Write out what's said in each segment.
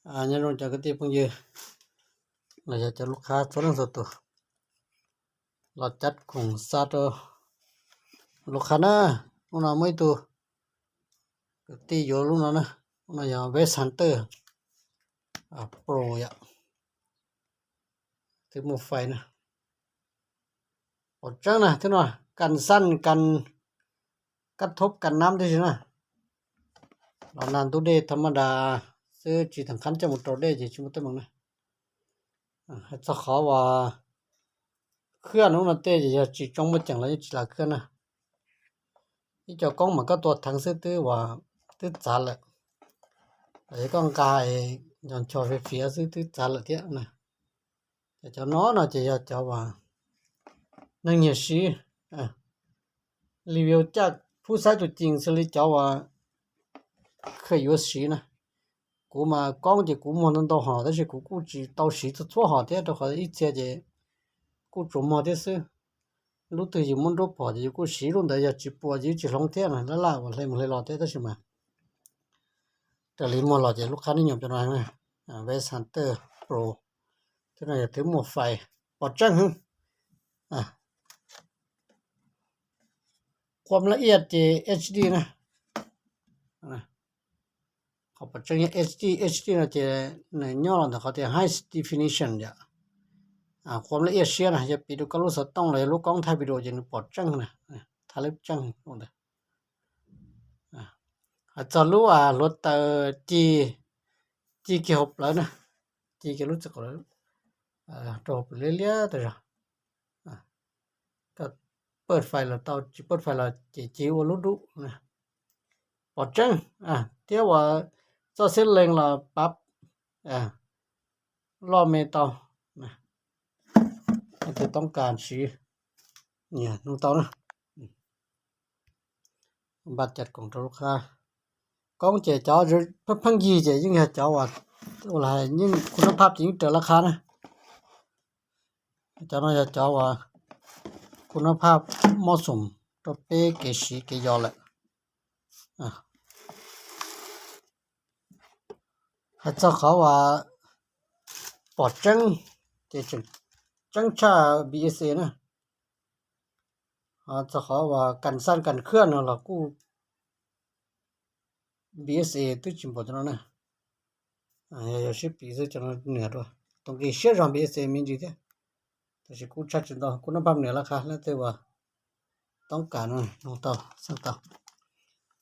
Nyob zoo cov kwv tij phooj ywg los yog cov lub qhab txhua leej txhua tus, los cab khoom xa rau lub qhab na. Hnub no muaj ib tug kwv tij yuav lub no na, lub no yog West Hunter Pro yom, twb muaj fais na. Pom tseeb na, twb no kas xaj kas kab thob kas nab tib si na. Los nag ntub dej thas ma das xwb, tsis tham qhab coj mus rau dej ces tsis muaj teeb meem na. Hais txog qhov uas khwb no, lub no tej ces yog tsis tsoo muaj ceem los yeej tsis lam khwb na. Ib co koob mas koj tua theev xwb twb ua, twb txav lawm, los yog koj nqa nco ncho fiav fiav xwb twb txav lawm thiab na. Ces cov no no ces yog cov uas neeg nyiam siv, review caj phub saib tus cees xws li cov uas kheem yuav siv na. Kuv mas koob ces kuv muag ntau ntau hom tab sis kuv kuj tsis tau siv txhua txhua hom thiab, rau qhov ib txhia ces kuj tsuas muag thiab xwb. Lub twg yus muab nruab phom ces yus kuj siv lub ntawd, yog tsis puas ces yeej tsis hloov thiab na, laj laj uas hle mus hle los thiab. Tab sis mas raws li muag los ces lub qhab nib nyoos cov no, West Hunter Pro, twb no yog twb muaj fais, pom tseeb heev. Qhuam laj iaj ces H D na. Qhov pom tseeb yog H D, H D no ces nws nyob los ntawm qhov tias high definition yom. Qhuam laj iaj siab na, yog piv rau koj lub xov tooj los yog lub koob thaij video ces nws pom tseeb na, thaij lub tseeb ntawd. Hais txog lub hluav taws ci, ci kiag hauv plawv na, ci kiag lub txiv qaum rau hauv plawv liab liab tas zog. Koj pawj fais los tau, tsis pawj fais los ces ci ua lub dub na. Pom tseeb thiab uas txoj xib lees los pav loj me tau, leej twg toob kas siv nyiam nug tau na. Npaj cas koom rau lub qhab. Koob ces cov pheej yig ces yeej yog cov uas ua los yeej kuv nab phaj ces yeej raws laj qhab na. Cov no yog cov uas kuv nab phaj mob xoom rau peb kev siv kev yos lawm. Hais txog qhov uas pom tseeb ces tseem tseeb tshaj B S A na. Txog qhov uas kas xaj kas khwb no los kuj B S A twb tsis npaum cov no na. Yog sib piv xwb cov no nws dua, tus nqi siab zog B S A me ntsis thiab. Tab sis kuj tshaj tsis ntau, kuv nab phaj nws laj qhab, leej twg uas toob kas no nug tau xeeb tau.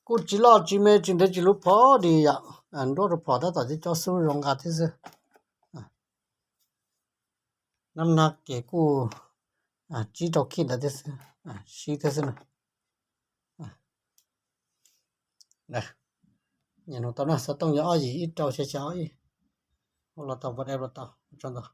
Kuj tsis loj tsis me, tsis ntev tsis luv, phom di yom, nruab rau phom tab tom cov xub zoo nqa thiab xwb. Nab nag ces kuj tsib rau khij ntawd thiab xwb, sib thiab xwb na. Nyiam nug tau na, xov tooj yog ob yim ib rau xya xya ob ib, hu los tau WhatsApp los tau, ua tsaug ntau.